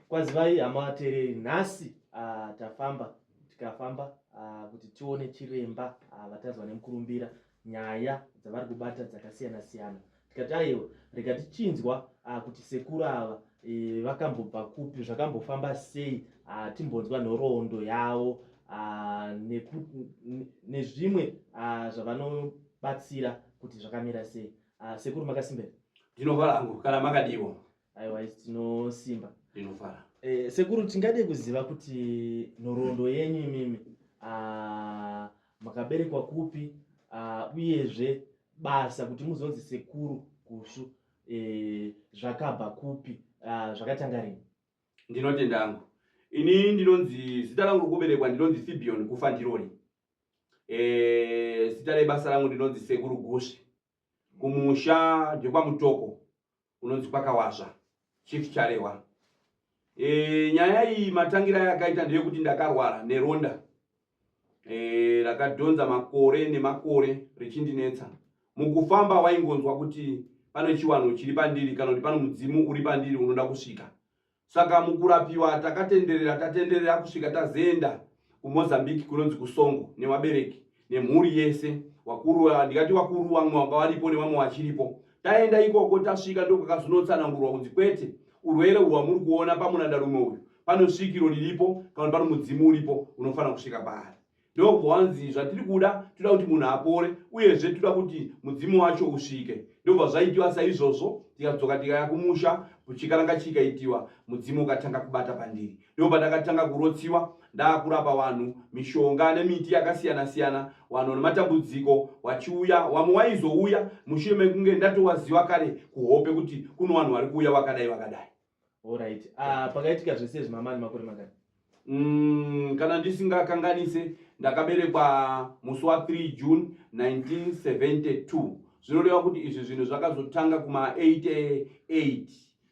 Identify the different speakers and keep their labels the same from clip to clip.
Speaker 1: Kwazivai hama vateereri, nhasi tafamba tikafamba kuti tione chiremba vatanzwa nemukurumbira nyaya dzavari kubata dzakasiyana siyana. Tikati aiwa rega tichinzwa kuti sekuru ava e, vakambobva kupi, zvakambofamba sei, timbonzwa nhoroondo yavo nezvimwe zvavanobatsira kuti zvakamira sei. Sekuru makasimba here?
Speaker 2: Ndinofara hangu, kana makadiwa.
Speaker 1: Aiwa, isi tinosimba.
Speaker 2: Ndinofara.
Speaker 1: Sekuru, tingade kuziva kuti nhoroondo yenyu imimi, makaberekwa kupi, uyezve basa kuti muzonzi Sekuru Gusvu zvakabva kupi, zvakatanga rini?
Speaker 2: Ndinotenda hangu. Ini ndinonzi, zita rangu rokuberekwa ndinonzi Fibion Kufandirori. Zita rebasa rangu ndinonzi Sekuru Gusvi. Kumusha ndekwaMutoko, unonzi kwakawazva Chief Charewa. Nyaya iyi matangira yakaita ndeyekuti ndakarwara neronda rakadhonza makore nemakore richindinetsa. Mukufamba waingonzwa kuti pane chiwanhu chiri pandiri kana kuti pano mudzimu uri pandiri unoda kusvika. Saka mukurapiwa takatenderera tatenderera kusvika tazoenda kuMozambique kunonzi kuSongo nevabereki nemhuri yese, wakuru, ndikati wakuru vamwe vanga varipo nevamwe vachiripo. Taenda ikoko tasvika ndokwakazonotsanangurwa kunzi kwete, urwere uhwu hwamuri kuona pamurandarume uyu pano svikiro riripo kana pano mudzimu uripo unofanira kusvika paari. Ndokubva wanzi zvatiri kuda, toda kuti munhu apore uyezve toda kuti mudzimu wacho usvike. Ndobva zvaitiwa saizvozvo, tikadzoka tikaya kumusha, chikaranga chikaitiwa, mudzimu ukatanga kubata pandiri. Ndopandakatanga kurotsiwa ndaakurapa vanhu mishonga nemiti yakasiyana siyana, vanhu vane matambudziko vachiuya, vamwe waizouya mushure mekunge ndatovaziva kare kuhope kuti kuno vanhu vari kuuya vakadai vakadai.
Speaker 1: Alright. Pakaitika zvese izvi mama ane makore mangani?
Speaker 2: Kana ndisingakanganise ndakaberekwa musi wa 3 June 1972. Zvinoreva kuti izvi zvinhu zvakazotanga kuma 88.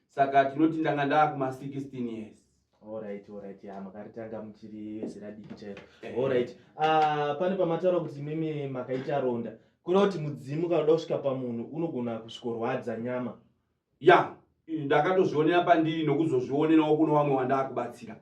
Speaker 2: Saka tinoti ndanga ndaa kuma 16 years.
Speaker 1: Alright, alright. Ya, makaritanga muchiri zera diki chairo. Alright. Pane pamataura kuti mimi makaita ronda. Kureva kuti mudzimu kana uda kusvika pamunhu unogona kusvikorwadza nyama.
Speaker 2: Ya, ndakatozvionera pandiri nokuzozvionerawo kuno vamwe vandaakubatsira.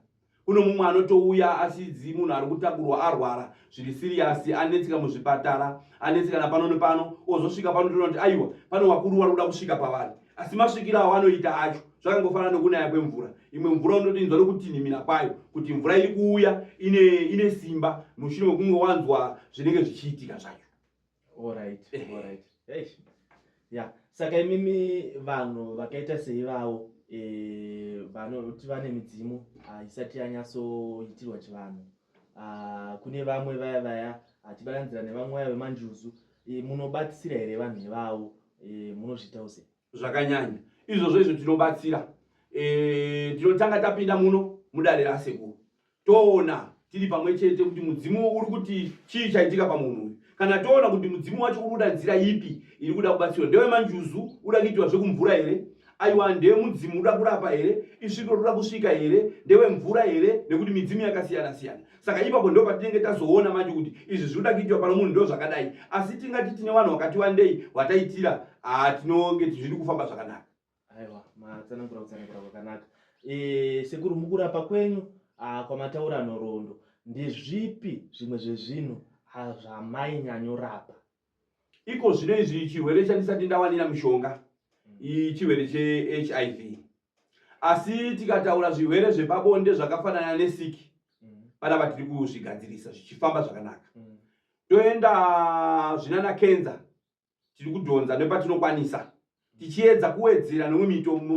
Speaker 2: Kuno mumwe anotouya asidzi munhu ari kutakurwa arwara zviri siriyasi, anetseka muzvipatara, anetsekana pano nepano, ozosvika pano toona kuti aiwa pane wakuru vari kuda kusvika pavari, asi masvikiro awanoita acho zvakangofanana nokunaya kwemvura. Imwe mvura unotoinzwa nokutinhimira kwayo kuti mvura iri kuuya ine simba mushure mekunge wanzwa zvinenge zvichiitika zvacho.
Speaker 1: Alright, alright. Hey. Yeah. Saka imimi vanhu vakaita seivavo vanoti vane midzimu isati yanyatsoitirwa chivanhu, kune vamwe vaya vaya tibatanzira nevamwe vaya vemanjuzu, munobatsira here vanhu ivavo? Munozviitawo sei?
Speaker 2: Zvakanyanya izvozvo izvo tinobatsira. Tinotanga tapinda muno mudare rasekuru, toona tiri pamwe chete kuti mudzimu uri kuti chii chaitika pamunhu uyu. Kana toona kuti mudzimu wacho uri kuda nzira ipi iri kuda kubatsirwa, ndewemanjuzu uda kuitiwa zvekumvura here, aiwa ndewemudzimu uda kurapa here, isvikiro rikuda kusvika here, ndewemvura here, nekuti midzimu yakasiyana siyana. Saka ipapo ndo patinenge tazoona manje kuti izvi zviri kuda kuitiwa pano munhu ndo zvakadai. Asi tingati tine vanhu vakati wandei wataitira, tinonge zviri kufamba zvakanaka.
Speaker 1: Aiwa, matsanangura kutsanangura kwakanaka. Sekuru, mukurapa kwenyu kwamataura nhoroondo, ndezvipi zvimwe zvezvinhu zvamainyanyorapa?
Speaker 2: Iko zvino izvi chirwere chandisati ndawanira mishonga ichirwere cheHIV. Asi tikataura zvirwere zvepabonde zvakafanana nesiki, panapa tiri kuzvigadzirisa zvichifamba zvakanaka. Toenda zvinana kenza, tiri kudhonza nepatinokwanisa tichiedza kuwedzera nemwe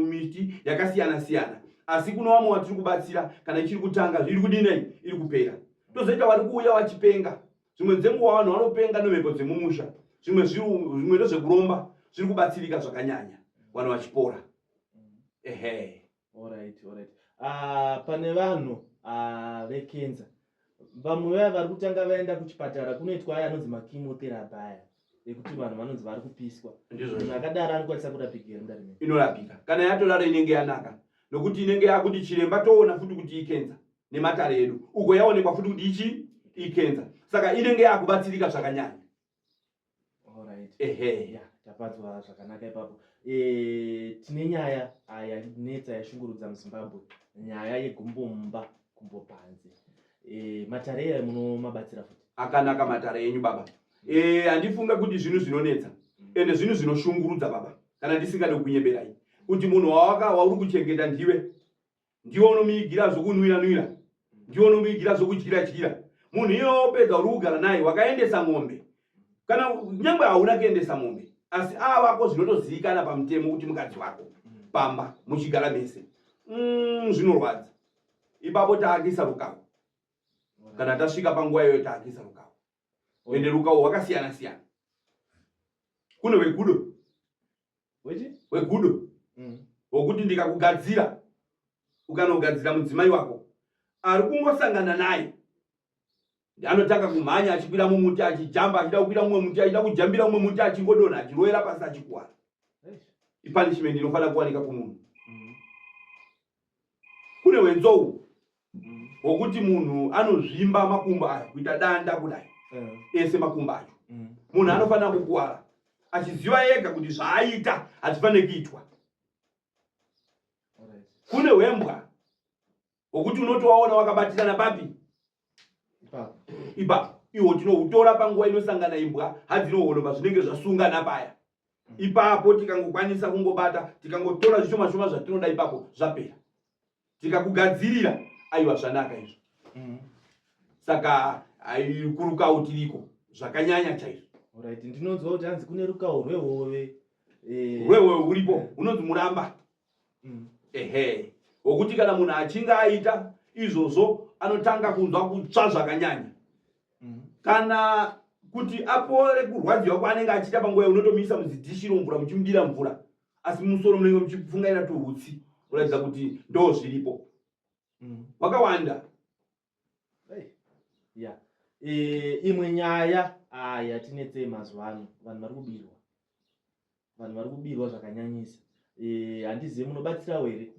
Speaker 2: miti yakasiyana siyana, asi kuno vamwe watiri kubatsira kana ichiri kutanga iri kudinei iri kupera. Tozoita vari kuuya vachipenga, zvimwe dzenguva vanhu vanopenga nemhepo dzemumusha, zvimwe zvimwe ndezvekuromba, zviri kubatsirika zvakanyanya, vanhu vachipora. Ehe.
Speaker 1: Alright, alright. Pane vanhu vekenza, vamwe vaya vari kutanga vaenda kuchipatara kunoitwa aya anonzi machemotherapy aya ekuti vanhu vanonzi vari kupiswa. Munhu akadaro anokwanisa kurapika here mudare menyu?
Speaker 2: Inorapika kana yatodaro, inenge yanaka nokuti inenge yakuti chiremba toona futi kuti ikenza nematare edu uko yaonekwa futi kuti ichi ikenza, saka inenge yakubatsirika zvakanyanya.
Speaker 1: Alright.
Speaker 2: Ehe.
Speaker 1: Yeah. Tafadzwa zvakanaka ipapo. E, tine nyaya yanetsa yashungurudza muZimbabwe, nyaya yegumbo mumba gumbo panze. E, matare aya munomabatsira futi?
Speaker 2: Akanaka matare enyu baba. E, handifunga kuti zvinhu zvinonetsa ende zvinhu zvinoshungurudza baba, kana ndisingade kukunyeberai kuti munhu wawaka wauri kuchengeta ndiwe ndiwe unomuigira zvokunwira nwira, ndiwe unomuigira zvokudyira dyira. Munhu iye wopedza uri kugara naye, wakaendesa mombe, kana nyangwe hauna kuendesa mombe, asi avako zvinotozivikana pamutemo kuti mukadzi wako pamba muchigara mese. Zvinorwadza ipapo. Taakisa rukawo kana tasvika panguva iyoyo, taakisa rukawo, ende rukawo rwakasiyana siyana. Kune wegudo, wegudo wokuti ndikakugadzira, ukanogadzira mudzimai wako ari kungosangana naye, anotanga kumhanya achikwira mumuti, achijamba, achida kukwira mumwe muti, achida kujambira mumwe muti, achingodonha, achirovera pasi, achikuwara. Ipunishment inofanira kuwanika kumunhu. Kune wenzou wokuti munhu anozvimba makumbo aya kuita danda kudai, ese makumbo acho. Munhu anofanira kukuwara achiziva ega kuti zvaaita hazvifaniri kuitwa. Kune hwembwa wokuti unotowaona wakabatirana papi ipapo. Ihwo tinohutora panguva inosangana imbwa hadzinohonoma, zvinenge zvasungana paya ipapo. Tikangokwanisa kungobata, tikangotora zvishoma shoma zvatinoda ipapo, zvapera. Tikakugadzirira, aiwa, zvanaka izvo. Saka kurukawo tiriko zvakanyanya chaizvo.
Speaker 1: Alright, ndinonzwa kuti hanzi kune rukawo rwehove.
Speaker 2: Rwehove huripo, hunonzi muramba. Ehe, wokuti kana munhu achinge aita izvozvo anotanga kunzwa kutsva zvakanyanya. Kana kuti apore kurwadziwa kwaanenge achiita panguva, unotomuisa muzidhishi romvura, muchimudira mvura, asi mumusoro munenge muchifungaira tuhutsi kuratidza kuti ndo zviripo. Wakawanda.
Speaker 1: Ya, imwe nyaya yatinetsei mazuva ano, vanhu vari kubirwa, vanhu vari kubirwa zvakanyanyisa. Handizivi munobatsirawo here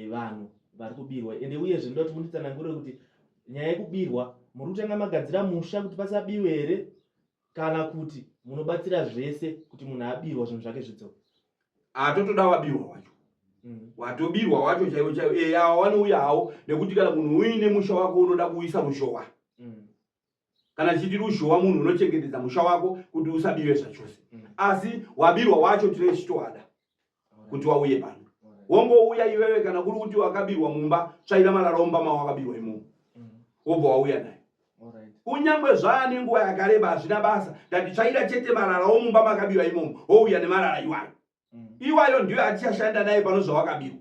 Speaker 1: vanhu vari kubirwa? Ende uyezve ndoda kuti munditsanangurire kuti nyaya yekubirwa, muri kutanga magadzira musha kuti pasabiwe here, kana kuti munobatsira zvese kuti munhu abirwa zvinhu zvake zvidzoke?
Speaker 2: Atotoda wabirwa wacho. Watobirwa wacho chaiwo chaiwo, awa wanouya hawo, nekuti kana munhu uine musha wako unoda kuisa ruzhowa. Kana chiti ruzhowa, munhu unochengetedza musha wako kuti usabiwe zvachose. Asi wabirwa wacho tinenge tichitowada kuti wauye pano. Wongouya iwewe, kana kuri kuti wakabirwa mumba, tsvaira marara omba mawakabirwa imomo, wobva wauya nayo. Kunyange zvaane nguva yakareba, hazvina basa. Ndati tsvaira chete marara omumba makabirwa imomo, wouya nemarara iwayo. Iwayo ndiyo atichashanda naye pano zvawakabirwa.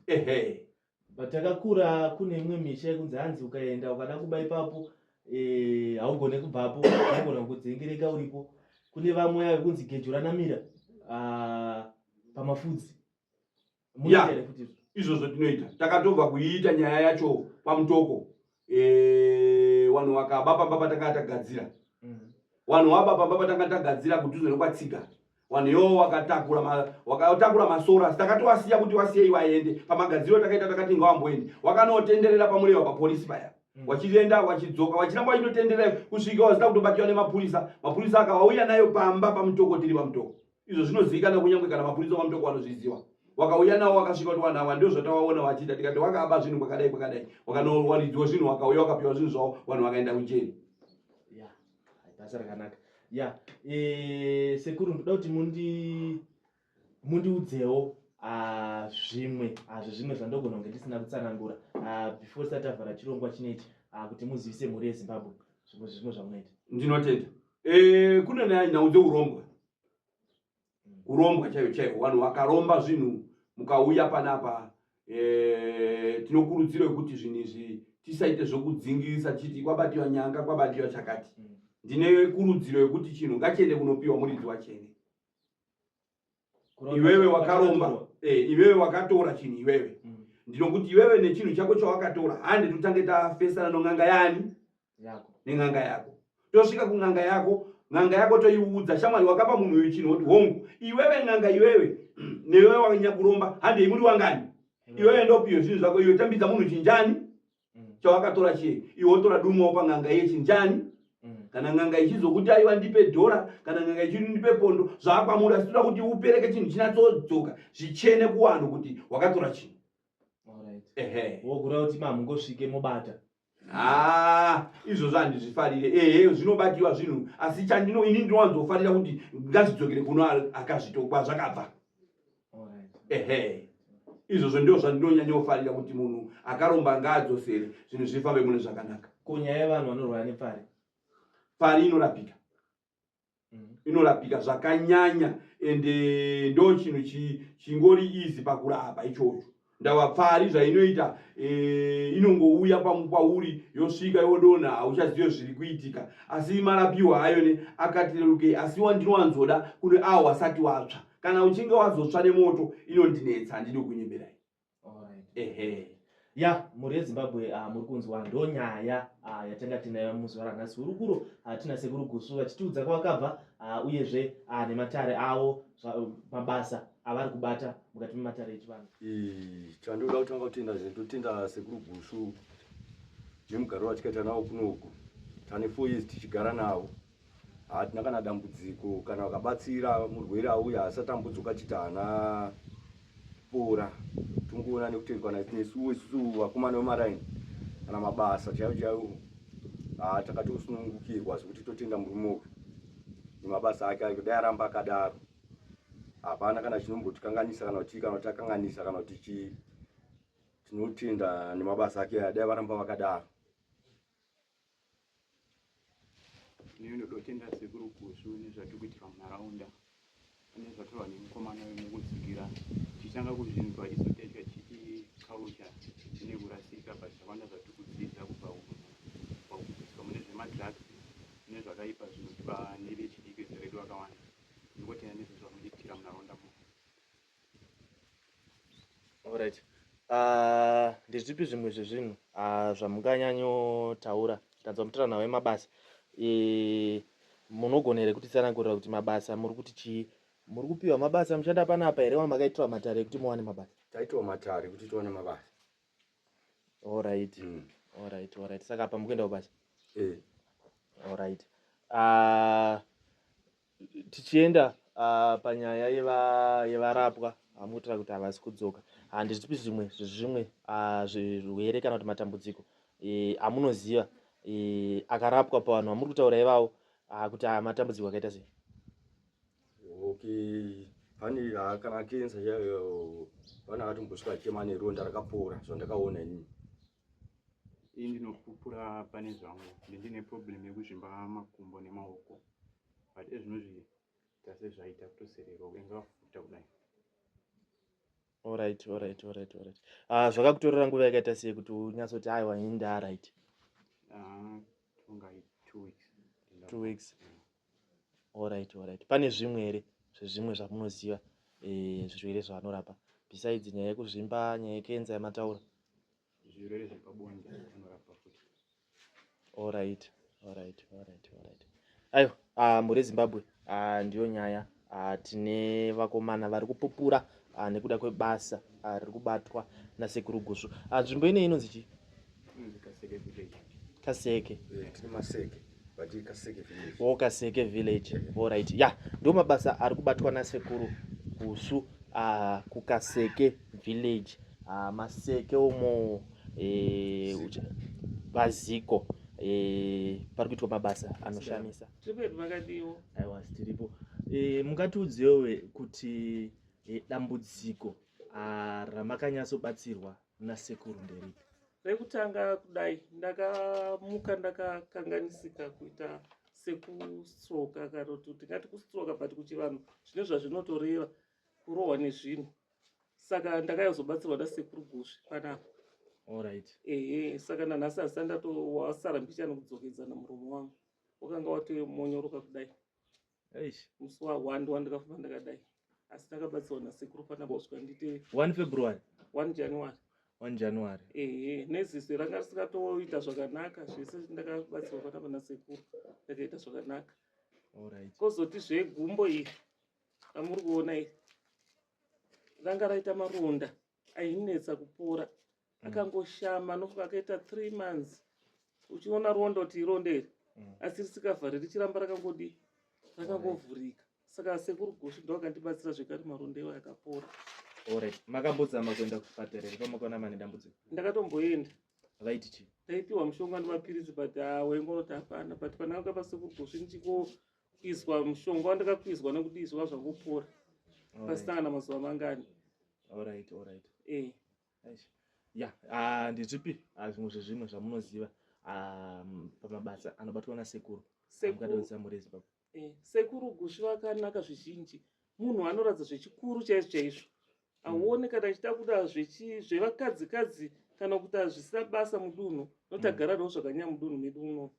Speaker 2: Ehe.
Speaker 1: But takakura kune imwe misha yekunzi hanzi ukaenda ukada kuba ipapo, haugone kubvapo, unogona kudzengereka uripo. Kune vamwe avo kunzi gejo ranamira pamafudzi. Munoita here futi izvo?
Speaker 2: Izvozvo tinoita. Takatobva kuiita nyaya yacho paMutoko. Vanhu vakaba pamba patanga tagadzira. Vanhu vaba pamba patanga tagadzira kudhuze nekwatsiga. Vanhu ivovo wakatakura masora, asi takatovasiya kuti wasiyei vaende. Pamagadziro takaita, takati ngawamboende, wakanotenderera paMurewa papolisi paya. Wachienda, wachidzoka, wachiramba wachitotenderera kusvika wazida kutobatiwa nemapurisa. Mapurisa akavauya nayo pamba paMutoko, tiri paMutoko. Izvo zvinozivikanwa, kunyange kana mapurisa paMutoko vanozviziva. Wakauya nawo, wakasvika kuti vanhu ava ndio zvatavaona vachiita. Tikati wakaba zvinhu kwakadai kwakadai, wakanowaridzwa zvinhu, wakauya wakapiwa zvinhu zvavo, vanhu vakaenda kujeri.
Speaker 1: Ya, basa rakanaka. Ya, sekuru, ndoda kuti mundiudzewo zvimwe zvimwe zvandogona kunge ndisina kutsanangura before tisati tavhara chirongwa chinechi, kuti muzivise mhuri yeZimbabwe zvimwe zvimwe zvamunoita.
Speaker 2: Ndinotenda. Kune nhau dzeurombwa, urombwa chaivo chaivo. Vanhu vakaromba zvinhu, mukauya panapa, tinokurudziro yekuti zvinhu izvi tisaite zvokudzingirisa chiti kwabatiwa nyanga, kwabatiwa chakati. Ndine kurudziro yekuti chinhu ngachiende kunopiwa muridzi wachene. Iwewe wakaromba, iwewe wakatora chinhu iwewe, ndinokuti iwewe nechinhu chako chawakatora, hande totange tafesana non'anga yani?
Speaker 1: Yako.
Speaker 2: Nen'anga yako. Tosvika kun'anga yako, n'anga yako toiudza, shamwari, wakapa munhu uyu chinhu. Woti hongu. Iwewe n'anga, iwewe newewe wanyakuromba, handei, muri wangani? Iwewe ndopiwe zvinhu zvako, iwe tambidza munhu chinjani? Chawakatora chiye. Iwe wotora dumwa wopa n'anga iye chinjani? Kana n'anga ichizokuti aiwa ndipe dhora, kana n'anga ichiti ndipe pondo, zvaakwamuri, asi toda kuti upereke chinhu chinyatsodzoka zvichene kuvanhu kuti wakatora chinhu.
Speaker 1: Ehe. Wogura kuti mamungosvike mobata.
Speaker 2: Ah, izvozvo handizvifarire. Ehe, zvinobatiwa zvinhu, asi chandino ini ndinowanzofarira kuti ngazvidzokere kuno akazvitokwa zvakabva. Ehe. Izvozvo ndizvo zvandinonyanyofarira kuti munhu akaromba ngaadzosere zvinhu zvifambe mune zvakanaka.
Speaker 1: Ko nyaya yevanhu vanorwara nepfari?
Speaker 2: Pfari inorapika. Inorapika zvakanyanya ende ndo chinhu chingori easy pakurapa ichocho. Ndava pfari zvainoita e, inongouya kwauri yosvika yodonha hauchazive zviri kuitika, asi marapiwa ayo ne akatirerukei, asi wandinowanzoda kune awo wasati watsva. Kana uchinge wazotsva nemoto inondinetsa, handidi kunyemberai.
Speaker 1: Ehe. Ya, mhuri yeZimbabwe, muri kunzwa ndo nyaya yatanga tinayo muzuva ranhasi. Hurukuro tina Sekuru Gusvu vachitiudza kwavakabva, uyezve nematare avo, mabasa avari kubata mukati mematare echivanhu.
Speaker 3: Chandoda kutanga kutenda, ndotenda Sekuru Gusvu nemugariro watikaita nawo kunoku. Tane 4 years tichigara navo, hatina kana dambudziko. Kana vakabatsira murwere auya asati ambodzoka chiti haana pora, tongoona nekutendwa nesuwo isusu vakomana vemaraini kana mabasa chaivo chaivo, haa, takatosunungukirwa zvekuti totenda murume uyu nemabasa ake ayo. Dai aramba akadaro, hapana kana chinombotikanganisa kana kuti kana takanganisa kana kuti chii. Tinotenda nemabasa ake aya, dai varamba vakadaro.
Speaker 4: Ini ndinotenda Sekuru Gusvu nezvatiri kuitirwa munharaunda, nezvatorwa nemukomana uyu mukutsigira. Tichitanga kuzvinzwa isu taitya tichiti culture ine kurasika, but zvakawanda zvatiri kudzidza kubva pakuiswa mune zvemadrugs nezvakaipa zvinoitwa nevechidiki vezera redu vakawanda. Ndingotenda nezvezvamunotiitira munharaunda muno.
Speaker 1: Alright. Ndezvipi zvimwe zvezvinhu zvamunganyanyotaura? Tanzwa mutaura nhau yemabasa. Munogona here kutitsanangurira kuti mabasa muri kuti chii? Muri kupiwa mabasa mushanda panapa here, wa makaitirwa matare ekuti muwane mabasa?
Speaker 3: Taitiwa matare kuti tiwane mabasa.
Speaker 1: Alright. Alright. Saka apa mukuenda kubasa?
Speaker 3: Eh.
Speaker 1: Alright. Tichienda panyaya yevarapwa amutaura kuti havasi kudzoka, handizvipi zvimwe zvezvimwe zvirwere kana kuti matambudziko amunoziva akarapwa pavanhu vamuri kutaura ivavo, kuti aya matambudziko akaita sei?
Speaker 3: Okay, pane kana kensa chaiyo, pane akatombosvika achema neronda rakapora, zvandakaona inini.
Speaker 4: Ini ndinopupura pane zvangu, ndine problem yekuzvimba makumbo nemaoko, but ezvinozvi tasezvaita kutosererwa kuenga wafuta kudai.
Speaker 1: Alright. Zvakakutorera nguva yakaita sei kuti unyatsoti aiwa, ini ndaaright?
Speaker 4: Ah, tonga 2 weeks.
Speaker 1: 2 weeks. Alright. Pane zvimwe here zvezvimwe zvamunoziva, zvirwere zvavanorapa besides nyaya yekuzvimba, nyaya yekenza yamataura?
Speaker 4: Zvirwere zvepabonde vanorapa futi.
Speaker 1: Alright. Aiwa, mhuri yeZimbabwe, ndiyo nyaya. Tine vakomana vari kupupura nekuda kwebasa riri kubatwa naSekuru Gusvu. Nzvimbo inei inonzi chii?
Speaker 4: Inonzi Kaseke Village.
Speaker 1: Kaseke.
Speaker 3: Eh, tine Maseke, but Kaseke Village.
Speaker 1: O, Kaseke Village. Alright, ya, ndo mabasa ari kubatwa naSekuru Gusvu kuKaseke Village, Maseke umo, vaziko pari kuitwa mabasa anoshamisa.
Speaker 5: Tiripo, makadiwo?
Speaker 1: Aiwa, tiripo. Mungatiudzewe kuti dambudziko ramakanyatsobatsirwa nasekuru nderipi?
Speaker 5: Rekutanga kudai ndakamuka ndakakanganisika kuita sekustroka, kana kuti tingati kustroka, but kuchivanhu zvine zvazvinotoreva, kurohwa nezvinhu. Saka ndakazobatsirwa naSekuru Gusvi panapa. Ehe, saka nanhasi hasati ndatowasara mbichana kudzokedzana muromo wangu, wakanga watomonyoroka kudai. Musi wa1 wandakafamba ndakadai, asi ndakabatsirwa nasekuru panapa kusvika ndite
Speaker 1: 1 February?
Speaker 5: 1 January.
Speaker 1: 1 January.
Speaker 5: Ehe, neziso ranga risingatoita zvakanaka zvese, ndakabatsirwa panapa nasekuru, ndakaita zvakanaka. Kozoti zvegumbo iri ramuri kuona iri, ranga raita maronda ainetsa kupora, akangoshama nofuka akaita 3 months. Uchiona ronda kuti ironda iri. Asi risikavhari, richiramba rakangodii, rakangovhurika. Saka sekuru Gusvi ndo akandibatsira zvekare, maronda iwayo akapora.
Speaker 1: Alright, makambozama kuenda kuchipatara here pamakaona mane dambudziko?
Speaker 5: Ndakatomboenda.
Speaker 1: Vaiti chii?
Speaker 5: Ndaipiwa mushonga nemapiritsi, but waingonoti hapana. But pandakanga pasekuru Gusvi, ndichikokwizwa mushonga wandakakwizwa nekudii, zvanga zvangopora pasina kana mazuva mangani.
Speaker 1: Alright.
Speaker 5: Eh.
Speaker 1: Eish. Ya, ah, ndezvipi zvimwe zvezvinhu zvamunoziva pamabasa anobatwa nasekuru
Speaker 5: Sekuru
Speaker 1: mukadonisa mhuri yeZimbabwe?
Speaker 5: Sekuru Gusvi vakanaka zvizhinji. Munhu anoratidza zvechikuru chaizvo chaizvo. Auone kana achida kuda zvevakadzikadzi kana kuti zvisina basa mudunhu, nokuti agara nawo zvakanyanya mudunhu medu muno,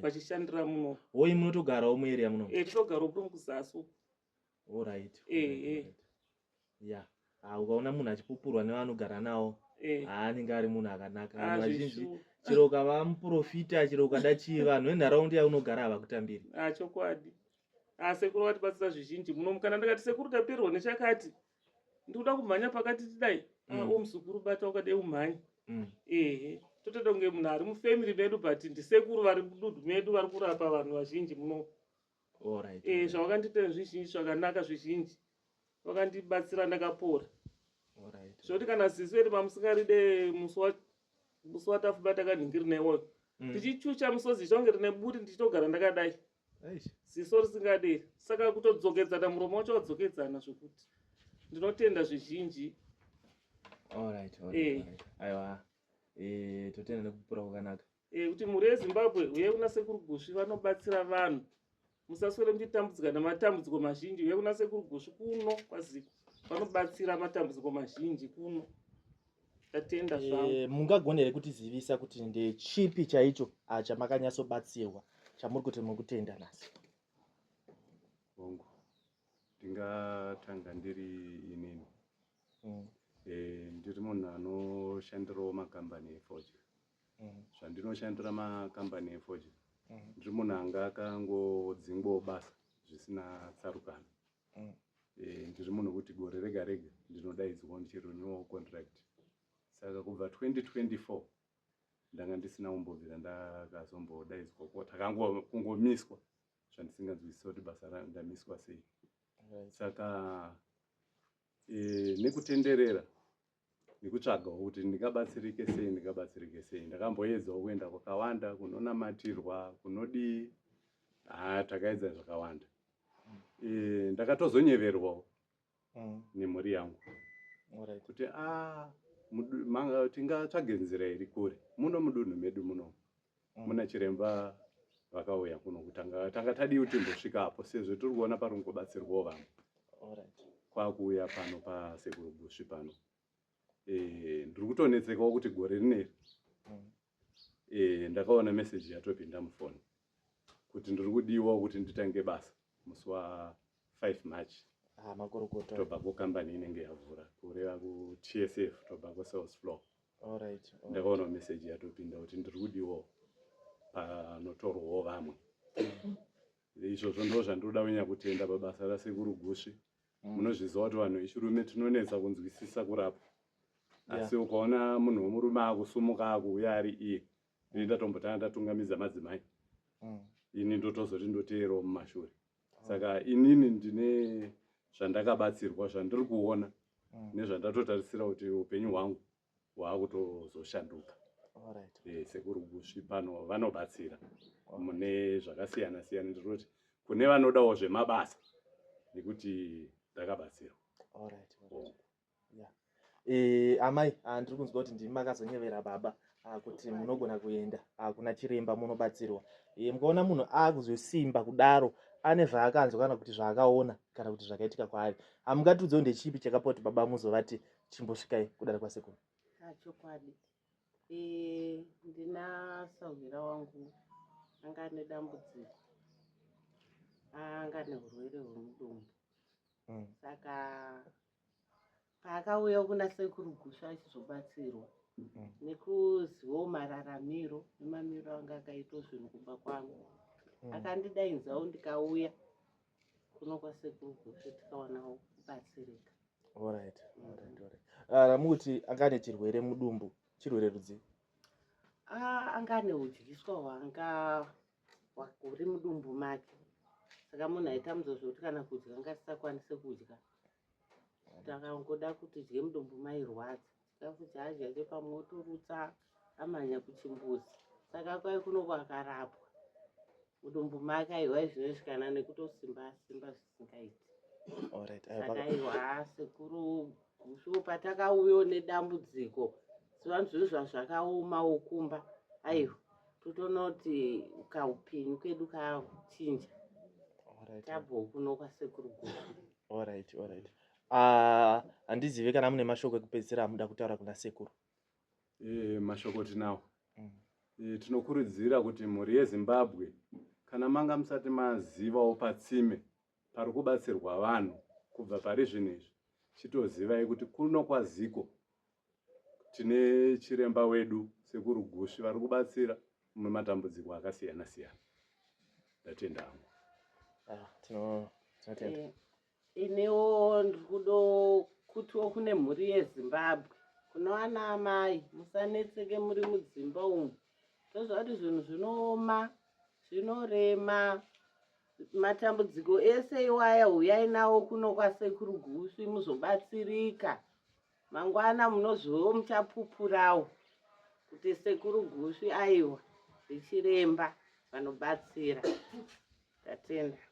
Speaker 5: vachishandira muno.
Speaker 1: Hoi, munotogarawo muarea muno?
Speaker 5: Eh, tinogarawo kuno kuzasi uku.
Speaker 1: Alright. Ya, ukaona munhu achipupurwa nevanogara nawo, anenge ari munhu akanaka. Vanhu vazhinji, chero ukava muprofita, chero ukada chii, vanhu venharaunda yaunogara havakutambiri.
Speaker 5: Ah, chokwadi. Ah, sekuru vatibatsira zvizhinji muno. Kana ndikati, "Sekuru, taperwa nechakati, ndikuda kumhanya pakati," tidai, "O muzukuru, bata ukadai umhanye." Ehe, totoita kunge munhu ari mufamily medu, but ndisekuru vari mudunhu medu, vari kurapa vanhu vazhinji muno. Zvavakandiitira zvizhinji zvakanaka, zvizhinji vakandibatsira, ndakapora. Zvekuti kana ziso iri mamusingaride, musi watafuma takanhingirina iwoyo, tichichucha musodzi ichonge rine buri, ndichitogara ndakadai, ziso risingaderi. Saka kutodzokedzana, muromo wacho wadzokedzana, zvokuti ndinotenda zvizhinji.
Speaker 1: Alright. Aiwa, totenda nekupupura kwakanaka.
Speaker 5: Kuti mhuri yeZimbabwe, uye kuna sekuru Gusvi, vanobatsira vanhu. Musaswere muchitambudzika nematambudziko mazhinji. Uye kuna sekuru Gusvi kuno kwaZiko, vanobatsira matambudziko mazhinji kuno. Tatenda zvangu.
Speaker 1: Mungagona here kutizivisa kuti ndechipi chaicho chamakanyatsobatsirwa chamuri kuti muri kutenda nhasi?
Speaker 6: Hongu, ndingatanga ndiri inini. Ndiri munhu anoshandirawo makambani efodya. Zvandinoshandira makambani efodya, ndiri munhu anga akangodzingwawo basa zvisina tsarukano. Ndiri munhu wekuti gore rega rega ndinodaidzwa ndichirenewawo contract. Saka kubva 2024 ndanga ndisina kumbobvira ndakazombodaidzwa, takangomiswa, zvandisinganzwisisa kuti basa ndamiswa sei. Saka nekutenderera nekutsvagawo kuti ndingabatsirike sei, ndingabatsirike sei, ndakamboedzawo kuenda kwakawanda, kunonamatirwa, kunodii, ha, takaedza zvakawanda. Ndakatozonyeverwawo nemhuri yangu kuti a tingatsvage nzira iri kure. Muno mudunhu medu muno muna chiremba vakauya kuno kutanga. Tanga tadii kuti timbosvikapo, sezvo tiri kuona pari kungobatsirwawo vamwe. Kwakuuya pano pasekuru Gusvi pano, ndiri kutonetsekawo kuti gore rineri ndakaona meseji yatopinda mufoni kuti ndiri kudiwa kuti nditange basa musi wa5 March.
Speaker 1: Ah, makorokota.
Speaker 6: Tobacco company inenge yavhura, kureva kuTSF, Tobacco Sales Floor. Ndakaona meseji yatopinda kuti ndiri kudiwawo panotorwawo vamwe. Izvozvo ndo zvandinoda kunyanya kutenda pabasa rasekuru Gusvi. Munozviziva kuti vanhu vechirume tinonetsa kunzwisisa kurapwa, asi ukaona munhu wemurume akusumuka akuuya ari iye, ini ndatombotanga ndatungamidza madzimai, ini ndotozoti ndoteerawo mumashure. Saka inini ndine zvandakabatsirwa zvandiri kuona nezvandatotarisira kuti upenyu hwangu hwaakutozoshanduka. Sekuru Gusvi pano vanobatsira mune zvakasiyana siyana. Ndinoti kune vanodawo zvemabasa, nekuti ndakabatsirwa.
Speaker 1: Alright. Yeah. Amai, ndiri kunzwa kuti ndimi makazonyevera baba kuti munogona kuenda kuna chiremba munobatsirwa. Mukaona munhu akuzosimba kudaro, ane zvaakanzwa kana kuti zvaakaona kana kuti zvakaitika kwaari. Hamungatiudzewo ndechipi chakapa kuti baba muzovati chimbosvikai kudare kwasekuru?
Speaker 7: Ah, chokwadi. Ndina sahwira wangu anga ane dambudziko, anga ane urwere hwemudumbu. Saka paakauya kuna sekuru Gusva achizobatsirwa, nekuzivawo mararamiro nemamiro anga akaitwa zvinhu kumba kwangu, akandidainzawo, ndikauya kuno kwasekuru Gusvi, tikawanawo kubatsirika.
Speaker 1: Alright. Ramukuti anga ane chirwere mudumbu, chirwere rudzii?
Speaker 7: Ah, anga ane udyiswa hwanga. huri mudumbu make. Saka munhu aitambudzwa zvekuti kana kudya anga asisakwanise kudya. Takangoda kuti dye mudumbu mairwadza. Chikafu chaadya chepamwe otorutsa amhanya kuchimbuzi. Saka kwai kuno kwakarapwa mudumbu make aiwa izvinezvi kana nekutosimba simba zvisingaiti. Saka aiwa sekuru Gusvu patakauyawo nedambudziko sevanhu zvinhu zvazvakaomawo kumba aiwa totonoti kaupenyu kedu kachinja tabvawo kuno kwasekuru Gusvu.
Speaker 1: Alright, alright. Ah, handizive kana mune mashoko ekupedzisira amuda kutaura kuna sekuru.
Speaker 6: E, mashoko tinawo. E, tinokurudzira kuti mhuri yeZimbabwe kana manga musati mazivawo patsime pari kubatsirwa vanhu kubva pari zvino izvi chitozivai kuti kuno kwaZiko tine chiremba wedu sekuru Gusvi vari kubatsira mumatambudziko akasiyana siyana. Ndatenda hangu.
Speaker 1: Ah, tinotenda.
Speaker 7: Eh, iniwo ndiri kudo kutiwo kune mhuri yeZimbabwe kuno ana amai musanetseke muri mudzimba umu toziva kuti zvinhu zvinooma zvinorema matambudziko ese iwaya huyai nawo kuno kwasekuru Gusvi muzobatsirika mangwana munozowo muchapupurawo kuti sekuru Gusvi aiwa ndichiremba vanobatsira. Tatenda.